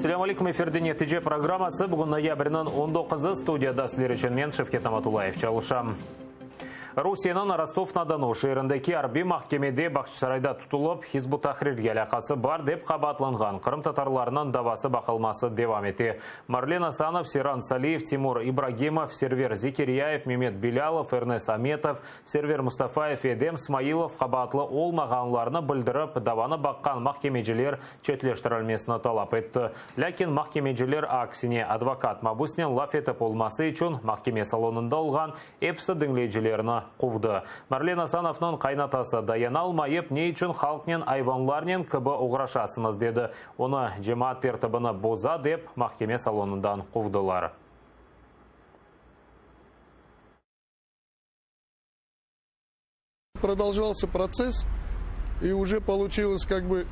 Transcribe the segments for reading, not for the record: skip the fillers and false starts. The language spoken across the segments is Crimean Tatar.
Selâm aleyküm, efirde Netice programması. Bugün noyabrniñ on doquzı, studiyada sizler içün men, Şevket Namatullayev, çalışam. Rusiyeniñ Rostov-na-Donu şeerindeki arbiy mahkemede Bağçasarayda tutulıp, Hizb ut-Tahrirge alâqası bar dep qabaatlanğan qırımtatarlarnıñ davası baqılması devam ete. Marlen Asanov, Seyran Saliyev, Timur İbragimov, Server Zekeryayev, Memet Bilâlov, Ernes Ametov, Server Mustafayev ve Edem Smailov qabaatlı olmağanlarını bildirip, davanı baqqan mahkemeciler çetleştirilmesini talap etti. Lâkin mahkemeciler aksine, advokat mabüsnen laf etip olması içün mahkeme salonında olğan episi diñleyicilerni quvdı. Marlen Asanovnıñ qaynatası dayanalmayıp, ne içün halqnen ayvanlarnen kibi oğraşasıñız dedi. Onı cemaat tertibini boza dep, mahkeme salonından quvdılar. Продолжался процесс, и уже получилось как бы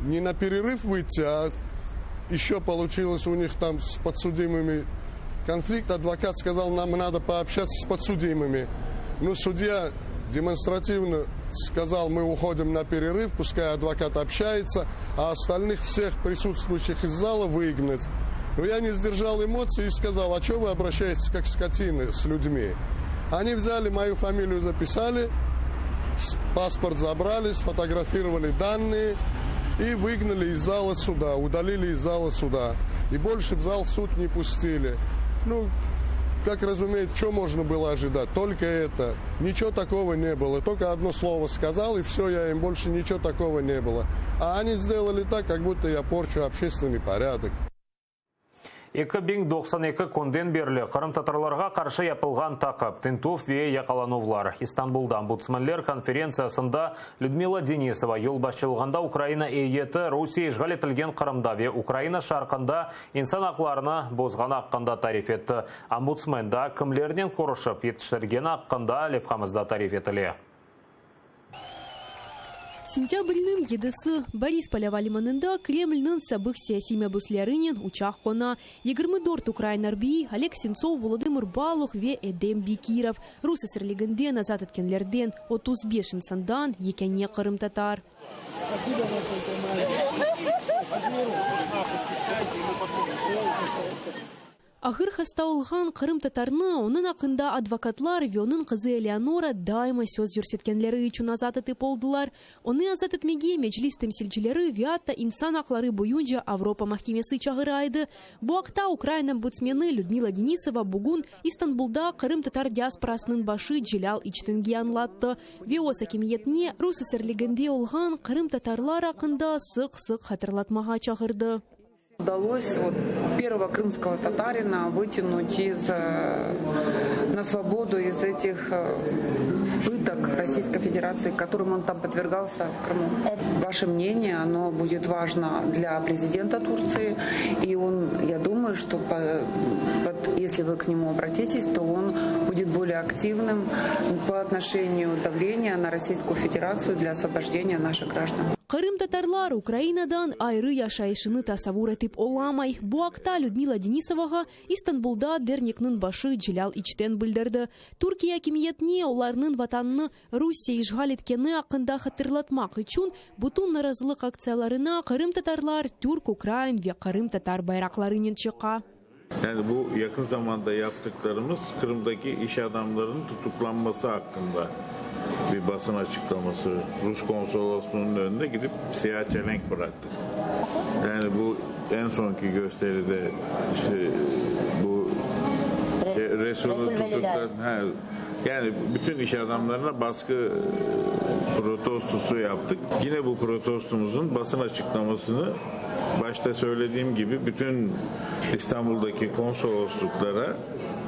не на перерыв выйти, а еще получилось у них там с подсудимыми конфликт. Адвокат сказал, нам надо пообщаться с подсудимыми. Но судья демонстративно сказал, мы уходим на перерыв, пускай адвокат общается, а остальных всех присутствующих из зала выгнать. Но я не сдержал эмоций и сказал, а что вы обращаетесь как скотины с людьми? Они взяли мою фамилию, записали, паспорт забрали, сфотографировали данные и выгнали из зала суда, удалили из зала суда. И больше в зал суд не пустили. Ну, как разумеется, что можно было ожидать? Только это. Ничего такого не было. Только одно слово сказал, и все, я им больше ничего такого не было. А они сделали так, как будто я порчу общественный порядок. 2092 künden berli qırımtatarlarğa qarşı yapılğan taqip, tintüv ve yaqalanuvlar. İstanbulda ombudsmenler konferentsiyasında Lüdmila Denisova yolbaşçılığında Ukraina eyyeti Rusiye işğal etilgen Qırımda ve Ukraina şarqında insan aqlarını bozğanı aqqında tarif etti. Ombudsmen daa kimlernen körüşip yetiştirgeni aqqında levhamızda tarif etile. Sentâbrniñ yedisi, Borispol ava limanında Kremlniñ sabıq siyasiy mabüslerinen uçaq qona. 24 ukrain arbiyi, Oleg Sentsov, Volodımır Baluh ve Edem Bekirov, rus esirliginden azat etkenlerden 35 insandan yekâne qırımtatar. Ağır hasta olğan qırımtatarnı, onıñ aqqında advokatlar ve onıñ qızı Eleonora daima söz yürsetkenleri içün azat etip oldılar. Onı azat etmege Meclis temsilcileri ve atta İnsan aqları boyunca Avropa mahkemesi çağıra edi. Bu aqta Ukraina ombudsmeni Lüdmila Denisova bugün İstanbulda qırımtatar diasporasınıñ başı Celâl İçtinge añlattı ve öz akimiyetine rus esirliginde olğan qırımtatarlar aqqında sıq-sıq hatırlatmağa çağırdı. Udalось vot pervogo krımskogo tatarina vytânut iz na svobodu iz etih pıtok Rossiyskoy Federatsii, kotorym on tam podvergalsâ v Krımu. Vaşe mneniye, ono budet vajno dlâ prezidenta Turtsii, i on, ya dumayu, çto pod esli vı k nemu obratites, to on budet bolее aktivnym po otnoşeniyu davleniya na Rossiyskuyu Federatsiyu dlâ osvobojdeniya naşih grajdan. Qırımtatarlar Ukrainadan ayrı yaşayışını tasavur etip olamay. Bu aqta Lüdmila Denisovağa İstanbulda dernekniñ başı Celâl İçten bildirdi. Türkiye akimiyetine olarnıñ vatanını Rusiye işğal etkeni aqqında hatırlatmaq içün bütün narazılıq aktsiyalarına qırımtatarlar türk, ukrain ve qırımtatar bayraqlarınen çıqa. Yani bu yaqın zamanda yaptıqlarımız Qırımdaki iş adamlarınıñ tutuqlanması aqqında bir basın açıqlaması. Rus konsoloslığınıñ önünde gidip siya çelenk bıraqtıq. Yani bu eñ soñki gösteride işte bu Resulni tutuqladı. Yani bütün iş adamlarına basqı protestosu yaptıq. Yine bu protestomuzın basın açıqlamasını Başta söylediğim kibi, bütün İstanbuldaki konsolosluqlara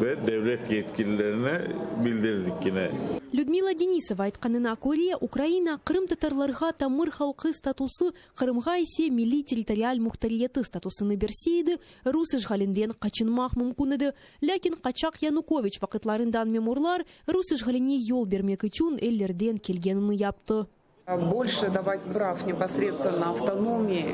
ve devlet yetkililerine bildirdik yine. Lüdmila Denisova aytqanına köre, Ukraina qırımtatarlarğa tamır halqı statusı, Qırımğa ise milliy-territorial muhtariyeti statusını berse edi, rus işğalinden qaçınmaq mümkün edi. Lâkin qaçaq Yanukoviç vaqıtlarından memurlar rus işğaline yol bermek içün ellerden kelgenini yaptı. Bolşe davat prav neposredstvenno avtonomiyi,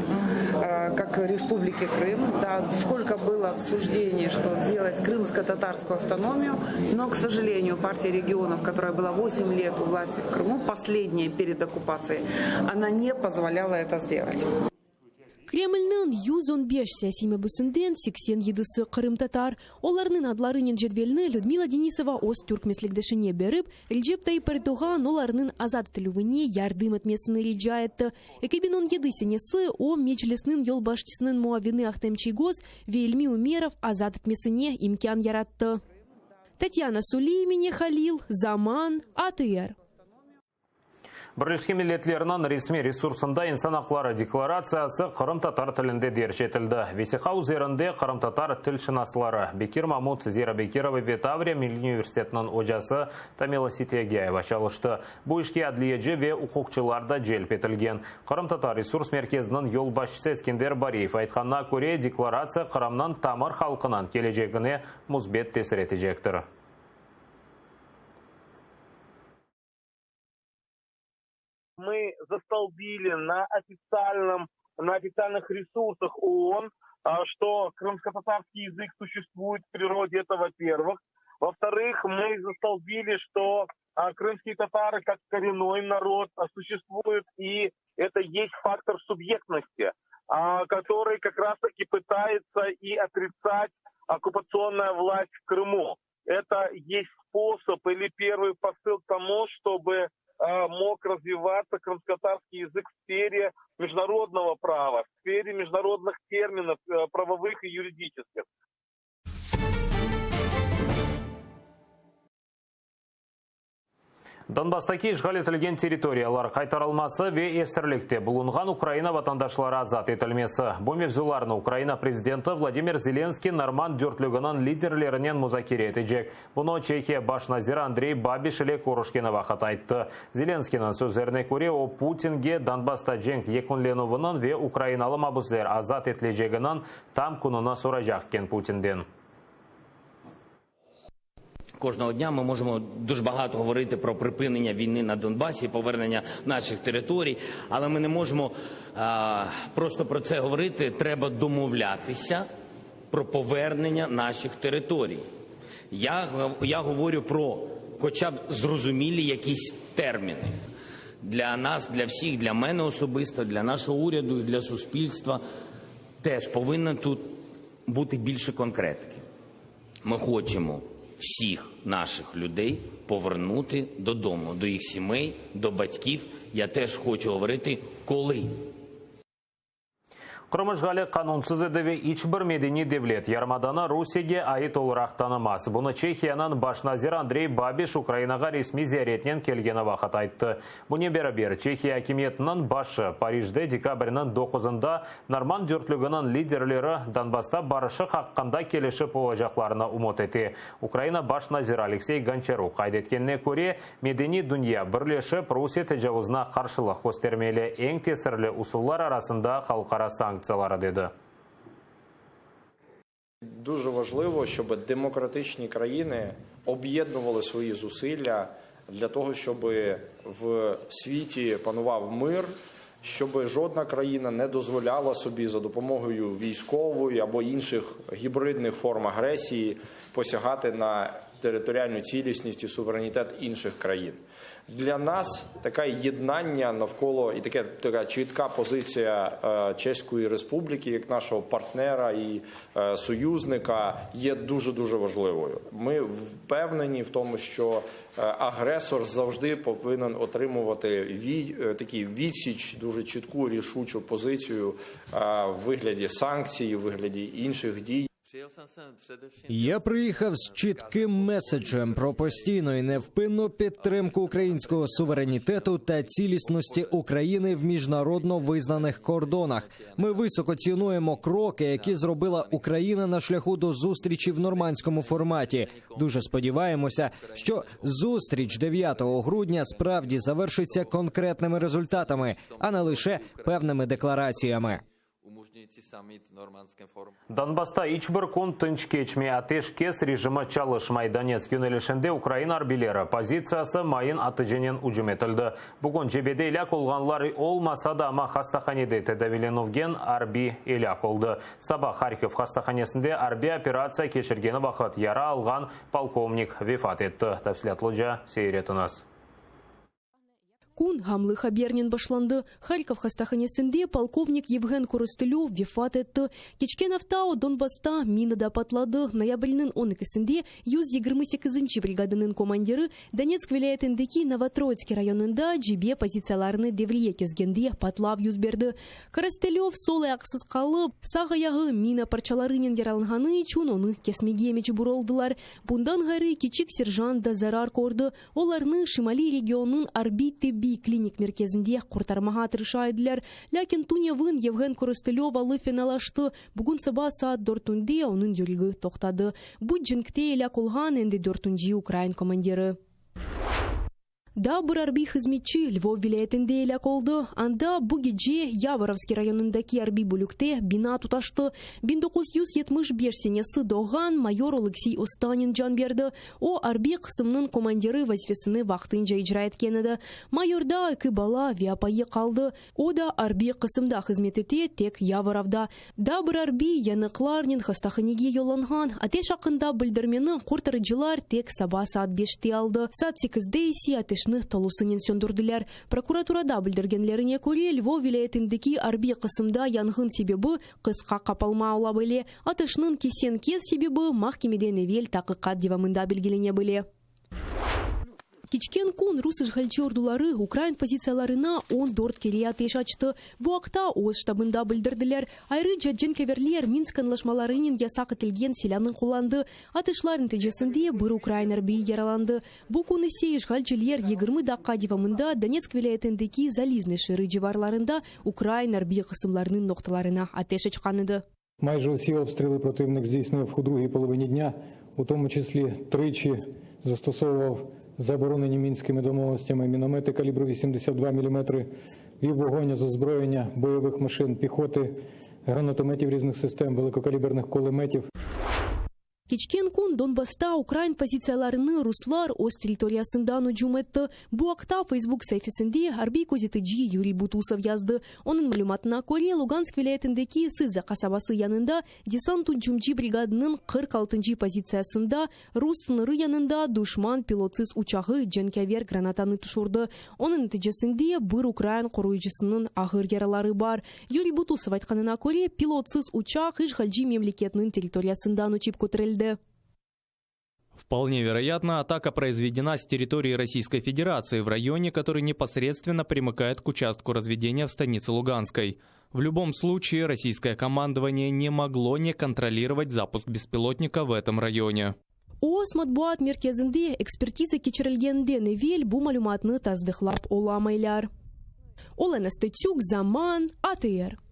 kak Respublike Krım. Da, skolko bylo obsujdenij, çto sdelat krımsko-tatarskuyu avtonomiyu, no, k sojaleniyu, partiya regionov, kotoraya byla vosem let u vlasti v Krımu, poslednâya pered okkupatsiyey, ona ne pozvolyala eto sdelat. Kremlniñ 115 siyasiy mabüsinden seksen yedisi qırımtatar. Olarnıñ adlarınen cedvelni Lüdmila Denisova öz türk meslekdeşine berip, Recep Tayyip Erdoğan olarnıñ azat etilüvine yardım etmesini rica etti. 2017 senesi o, Meclisniñ yolbaşçısınıñ muavini Ahtem Çiygoz ve İlmi Ümerov azat etmesine imkân yarattı. Tatyana Suli, Emine Halil, Zaman, ATR. Birleşken Milletlerniñ resmiy resursında İnsan aqları deklaratsiyası qırımtatar tilinde derc etildi. Vesiqa üzerinde qırımtatar tilşınasları Bekir Mamut, Zera Bekirova ve Tavriya milliy universitetiniñ ocası Tamila Sitiyagayeva çalıştı. Bu işke adliyeci ve uquqçılar da celp etilgen. Qırımtatar resurs merkeziniñ yolbaşçısı Eskender Bariyev aytqanına köre, deklaratsiya Qırımnıñ tamır halqınıñ kelecegine müsbet tesir etecektir. Мы zastolbili na ofitsialnom, na ofitsialnıh resursah OON, çto krımskotatarskiy yazık suşествует v prirode, eto vo-pervıh. Vo-vtorıh, mı zastolbili, çto krımskiye tatarı kak korennoy narod suşествует i eto est faktor subyektnosti, kotorıy kak raz taki pıtayetsya i otritsat okkupatsionnaya vlast v Krımu. Это есть способ или первый посыл к тому, чтобы мог развиваться крымскотатарский язык в сфере международного права, в сфере международных терминов правовых и юридических. Donbasstaki işğal etilgen territoriyalar qaytarılması ve esirlikte bulunğan Ukraina vatandaşları azat etilmesi, bu mevzularnı Ukraina prezidenti Vladimir Zelenskiy Normand dörtlüginiñ liderlerinen muzakere etecek. Bunı Çehiya baş naziri Andrey Babiş ile körüşkeni vaqıt ayttı. Zelenskiyniñ sözlerine köre, o, Putinge Donbassta cenk yekünlenüviniñ ve ukrainalı mabüsler azat etileceginiñ tam kününi soracaq Putinden. Кожного дня ми можемо дуже багато говорити про припинення війни на Донбасі, повернення наших територій, але ми не можемо а, просто про це говорити. Треба домовлятися про повернення наших територій. Я, я говорю про хоча б зрозумілі якісь терміни. Для нас, для всіх, для мене особисто, для нашого уряду і для суспільства теж повинна тут бути більше конкретики. Ми хочемо всіх наших людей повернути додому, до їх сімей, до батьків. Я теж хочу говорити, коли. Qırım işğali qanunsız edi ve iç bir medeniy devlet yarımadanı Rusiyege ait olaraq tanımaz. Bunı Çehiyanıñ baş naziri Andrey Babiş Ukrainağa resmiy ziyaretnen kelgeni vaqıt ayttı. Bunen beraber, Çehiya akimiyetiniñ başı Parijde dekabrniñ doquzında Normand dörtlüginiñ liderleri Donbassta barışıq aqqında kelişip olacaqlarını ümüt ete. Ukraina baş naziri Aleksey Gonçaruk qayd etkenine köre, medeniy dünya birleşip, Rusiye tecavuzına qarşılıq köstermeli, eñ tesirli usullar arasında halqara sanktsiyaları, dedi. Дуже важливо, щоб демократичні країни об'єднували свої зусилля для того, щоб в світі панував мир, щоб жодна країна не дозволяла собі за допомогою військової або інших гібридних форм агресії посягати на територіальну цілісність і суверенітет інших країн. Для нас таке єднання навколо і таке така чітка позиція Чеської Республіки як нашого партнера і союзника є дуже дуже важливою. Ми впевнені в тому, що агресор завжди повинен отримувати такий відсіч, дуже чітку рішучу позицію в вигляді санкцій, в вигляді інших дій. Я приїхав з чітким меседжем про постійну і невпинну підтримку українського суверенітету та цілісності України в міжнародно визнаних кордонах. Ми високо цінуємо кроки, які зробила Україна на шляху до зустрічі в нормандському форматі. Дуже сподіваємося, що зустріч 9 грудня справді завершиться конкретними результатами, а не лише певними деклараціями. Donbassta iç bir kün tınç keçmey, ateşkes rejimi çalışmay. Donetsk yönelişinde Ukraina arbiyleri pozitsiyası mayın atıcınen ücüm etildi. Bugün cebede elâk olğanlar olmasa da, amma hastahanede tedaviylenüvgen arbiy elâk oldı. Saba Harkiv hastahanesinde arbiy operatsiya keçirgeni vaqıt yara alğan polkovnik vefat etti. Tafsilâtlıca seyir etiñiz. Kün ğamlı habernen başlandı, Harkov hastahanesinde polkovnik Yevğen Korostılöv vefat etti. Keçken afta o Donbassta minada patladı. Noyabrniñ on ekisinde 128-nci brigadanıñ komandiri Donetsk vilâyetindeki Novotroitskiy rayonında cebe pozitsiyalarını devriye kezgende patlav yüz berdi. Korostılöv sol ayaqsız qalıp, sağ ayağı mina parçalarınen yaralanğanı içün onı kesmege mecbur oldılar. Bundan ğayrı kiçik serjant da zarar kördi. Olarnı Şimaliy regionnıñ arbiy-tibbiy klinik merkezinde qurtarmağa tırışa ediler. Lâkin tünevin Yevğen Korostılöv alı fenalaştı. Bugün saba saat dörtünde onıñ yüregi toqtadı. Bu cenkte elâk olğan endi dörtünci ukrain komandiri. Daa bir arbiy hızmetçi Lvov vilâyetinde elâk oldı. Anda bu gece Yavorovskiy rayonındaki arbiy bölükte bina tutaştı. 1975 senesi doğğan mayor Oleksiy Ostanin can berdi. O, arbiy qısımnıñ komandiri vazifesini vaqtınca icra etken edi. Mayorda eki bala ve apayı qaldı. O da arbiy qısımda hızmet ete, tek Yavorovda. Daa bir arbiy yanıqlarnen hastahanege yollanğan. Ateş aqqında bildirmeni qurtarıcılar tek saba saat beşte aldı. Saat sekizde ise ateşni tolusınen söndürdiler. Prokuraturada bildirgenlerine köre, Lvov vilâyetindeki arbiy qısımda yanğın sebebi qısqa qapalma ola bile. Ateşniñ kesen-kes sebebi mahkemeden evel taqiqat devamında belgilene bile. Keçken kün rus işğalci orduları ukrain pozitsiyalarına 14 kere ateş açtı. Bu aqta öz ştabında bildirdiler. Ayrıca cenkâverler Minsk añlaşmalarınen yasaq etilgen silânı qullandı. Atışlar neticesinde bir ukrain arbiyi yaralandı. Bu kün ise işğalciler 20 daqqa devamında Donetsk vilâyetindeki Zaliznıy şeeri civarlarında ukrain arbiy qısımlarınıñ noqtalarına ateş açqan edi. Майже усі обстріли противник здійснив у другій половині дня, у тому числі тричі застосовував заборонені мінськими домовленостями міномети калібру 82 мм, вів вогонь з озброєння бойових машин піхоти, гранатометів різних систем, великокаліберних кулеметів. Keçken kün Donbassta ukrain pozitsiyalarını ruslar öz territoriyasından ücüm etti. Bu aqta Feysbuk saifesinde arbiy közetici Yuriy Butusov yazdı. Onıñ malümatına köre, Lugansk vilâyetindeki Sıza qasabası yanında desant-ücümci brigadınıñ 46-ncı pozitsiyasında rus sıñırı yanında duşman pilotsız uçağı cenkâver granatanı tüşürdi. Onıñ neticesinde bir ukrain qoruyıcısınıñ ağır yaraları bar. Yuriy Butusov aytqanına köre, pilotsız uçaq işğalci memleketniñ territoriyasından uçıp köterildi. Вполне вероятно, атака произведена с территории Российской Федерации в районе, который непосредственно примыкает к участку разведения в станице Луганской. В любом случае, российское командование не могло не контролировать запуск беспилотника в этом районе. ООС matbuat merkezinde ekspertiza keçirilgeninden evel bu malümatnı tasdıqlap olamaylar. Olena Stetsük, Zaman, ATR.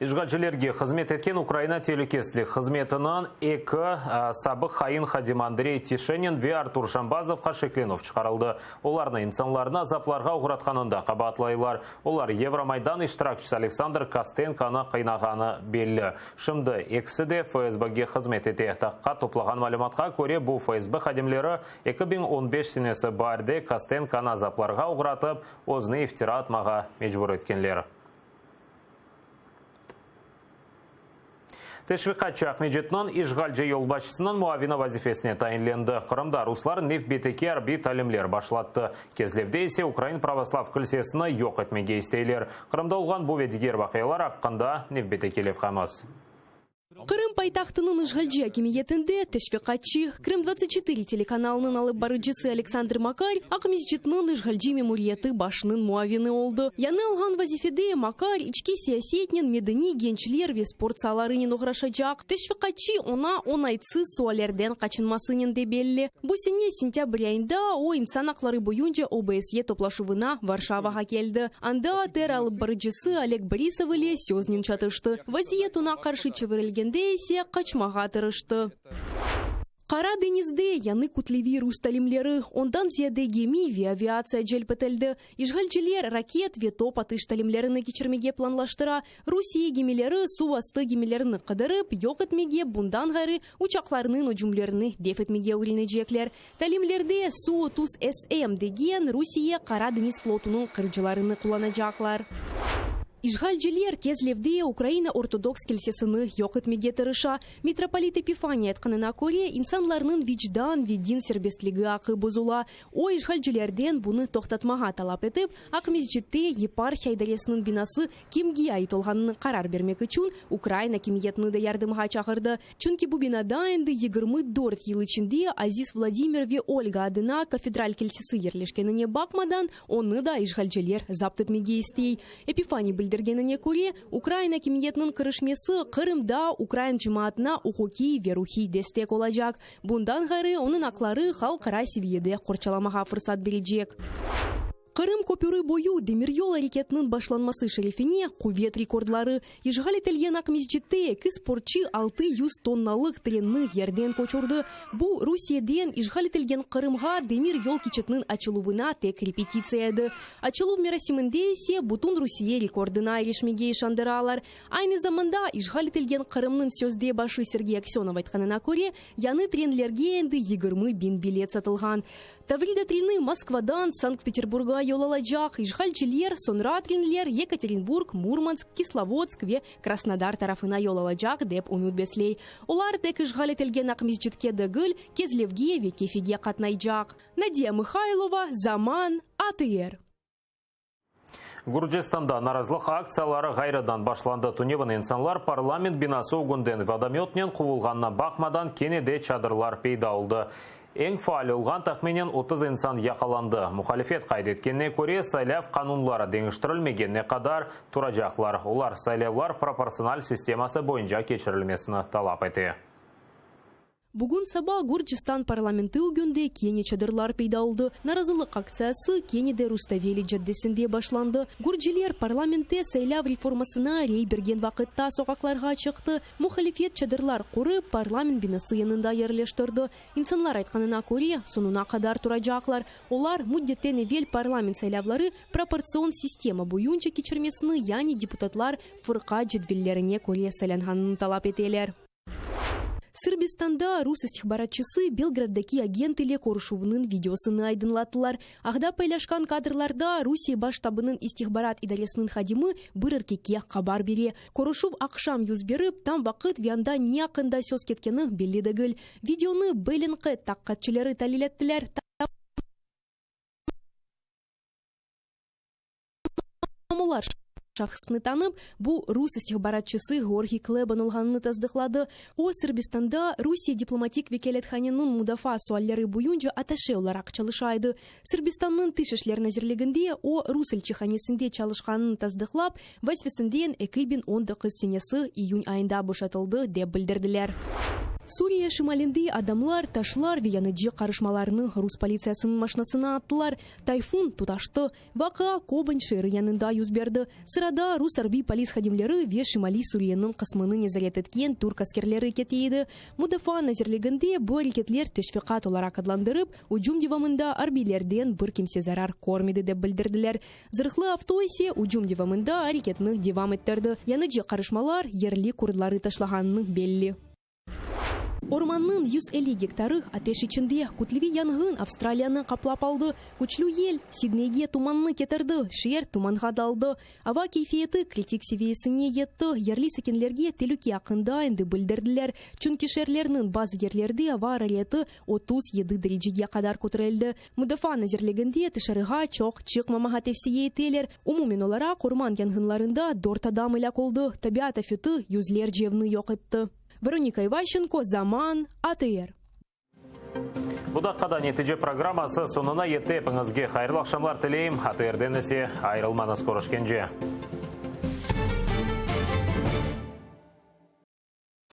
İşğalcilerge hızmet etken Ukraina telükesizlik hızmetiniñ eki sabıq hain hadimi Andrey Tişenin ve Artur Şambazovqa şeklenüv çıqarıldı. Olarnı insanlarnı azaplarğa oğratqanında qabaatlaylar. Olar Yevromaydan iştirakçisi Aleksandr Kostenkonı qıynağanı belli. Şimdi ekisi de FSBge hızmet ete. Taqiqat toplağan malümatqa köre, bu FSB hadimleri 2015 senesi baarde Kostenkonı azaplarğa oğratıp, özüne iftira atmağa mecbur etkenler. Teşviqatçı Aqmescitniñ işğalci yolbaşçısınıñ muavini vazifesine tayinlendi. Qırımda ruslar nevbetteki arbiy talimler başlattı. Kezlevde ise Ukrain pravoslav kilsesini yoq etmege isteyler. Qırımda olğan bu ve diger vaqialar aqqında nevbetteki levhamız. Qırım paytahtınıñ işğalci akimiyetinde teşviqatçı, Krım 24 telekanalınıñ alıp barıcısı Aleksandr Makar Aqmescitniñ işğalci memuriyeti başınıñ muavini oldı. Yañı alğan vazifede Makar içki siyasetnen, medeniy, gençler ve sport saalarınen oğraşacaq. Teşviqatçı oña oñaytsız suallerden qaçınmasınen de belli. Bu sene sentâbr ayında o, insan aqları boyunca OBSYE toplaşuvına Varşavağa keldi. Anda ATR alıp barıcısı Oleg Borisov ile söznen çatıştı. Vaziyet oña qarşı çevirilgende ise qaçmağa tırıştı. Qara deñizde yañı kütleviy rus talimleri, ondan ziyade gemi ve aviatsiya celp etildi. İşğalciler raket ve top atış talimlerini keçirmege planlaştıra. Rusiye gemileri suv astı gemilerini qıdırıp, yoq etmege, bundan ğayrı, uçaqlarnıñ ücümlerini def etmege ögrenecekler. Talimlerde Su-30SM degen Rusiye Qara deñiz flotunıñ qırıcılarını qullanacaqlar. İşğalciler Kezlevde Ukraina Ortodoks kilsesini yoq etmege tırışa. Mitropolit Epifaniy aytqanına köre, insanlarnıñ vicdan ve din serbestligi aqqı bozula. O, işğalcilerden bunı toqtatmağa talap etip, Aqmescitte yeparhiya idaresiniñ binası kimge ait olğanını qarar bermek içün ukrain akimiyetini de yardımğa çağırdı. Çünki bu binada endi 24 yıl içinde aziz Vladimir ve Olga adına kafedral kilsesi yerleşkenine baqmadan, onı da işğalciler zapt etmege istey. Epifaniy bildirgenine köre, ukrain akimiyetiniñ kirişmesi Qırımda ukrain cemaatına uquqiy ve ruhiy destek olacaq. Bundan ğayrı, onıñ aqları halqara seviyede qorçalamağa fırsat berecek. Qırım köpüri boyu demiryol areketiniñ başlanması şerefine quvet rekordları. İşğal etilgen Aqmescitte eki sportçı 600 tonnalıq trenni yerden köçürdi. Bu, Rusiyeden işğal etilgen Qırımğa demiryol keçitiniñ açıluvına tek repetitsiya edi. Açıluv merasiminde ise bütün Rusiye rekordına irişmege işandıralar. Aynı zamanda, işğal etilgen Qırımnıñ sözde başı Sergey Aksönov aytqanına köre, yañı trenlerge endi 20 biñ bilet satılğan. Tavrida treni Moskvadan Sankt-Peterburgğa yol alacaq, işğalciler, soñra trenler Yekaterinburg, Murmansk, Kislovodsk ve Krasnodar tarafına yol alacaq, dep ümüt besley. Olar tek işğal etilgen Aqmescitke degil, Kezlevge ve Kefege qatnaycaq. Nadiya Mıhaylova, Zaman, ATR. Gürcistanda narazılıq aktsiyaları ğayrıdan başlandı. Tünevin insanlar parlament binası ögünden vodomötnen quvulğanına baqmadan kene de çadırlar peyda oldı. Eñ faal olğan tahminen 30 insan yaqalandı. Muhalifet qayd etkenine köre, saylav qanunları deñiştirilmegenine qadar turacaqlar. Olar saylavlar proportsional sisteması boyunca keçirilmesini talap ete. Bugün saba Gürcistan parlamenti ögünde kene çadırlar peyda oldı. Narazılıq aktsiyası kene de Rustaveli caddesinde başlandı. Gürciler parlamentte saylav reformasına rey bergen vaqıtta soqaqlarğa çıqtı. Muhalifet çadırlar qurıp, parlament binası yanında yerleştirdi. İnsanlar aytqanına köre, soñuna qadar turacaqlar. Olar, müddetten evel parlament saylavları proportsion sistema boyunca keçirmesini, yani deputatlar fırqa cedvellerine köre saylanğanını talap eteler. Sırbistanda rus istihbaratçısı Belgraddaki agent ile körüşüvniñ videosını aydınlattılar. Ağda paylaşqan kadrlarda Rusiye Baş ştabınıñ istihbarat idaresiniñ hadimi bir erkekke qabar bere. Körüşüv aqşam yüz berip, tam vaqıt ve anda ne aqqında söz ketkeni belli degil. Videonı Bellingcat taqiqatçıları talil ettiler. Tam olar şahısnı tanıp, bu rus istihbaratçısı Georgiy Kleban olğanını tasdıqladı. O, Sırbistanda Rusiye diplomatik vekâlethaneniñ mudafaa sualleri boyunca attaşe olaraq çalışa edi. Sırbistannıñ Tış işler nazirliginde o, rus elçihanesinde çalışqanını tasdıqlap, vazifesinden 2019 senesi iyün ayında boşatıldı, dep bildirdiler. Suriye şimalinde adamlar taşlar ve yanıcı qarışmalarnı rus politsiyasınıñ maşinasına attılar. Tayfun tutaştı. Vaqia Koban şeeri yanında yüz berdi. Sırada rus arbiy polis hadimleri ve Şimaliy Suriyeniñ qısmını nezaret etken türk askerleri kete edi. Mudafaa nazirliginde bu areketler teşviqat olaraq adlandırıp, ücüm devamında arbiylerden bir kimse zarar körmedi, dep bildirdiler. Zırhlı avto ise ücüm devamında areketni devam ettirdi. Yanıcı qarışmalar yerli kurdları taşlağanı belli. Ormannıñ 150 gektarı ateş içinde, kütleviy yanğın Avstraliyanı qaplap aldı. Küçlü yel Sidneyge tumannı ketirdi, şeer tumanğa daldı. Ava keyfiyeti kritik seviyesine yetti, yerli sakinlerge telüke aqqında endi bildirdiler, çünki şeerlerniñ bazı yerlerde ava arareti 37 derecege qadar köterildi. Mudafaa nazirliginde tışarığa çoq çıqmamağa tevsiye eteler. Umumen olaraq, orman yanğınlarında dört adam elâk oldı, tabiat afeti yüzlerce evni yoq etti. Veronika İvaşçenko, Zaman, ATR. Bu daqqada Netice programması soñuna yetti. Epiñizge hayırlı aqşamlar tileyim. ATRden ise ayırılmañız. Körüşkence.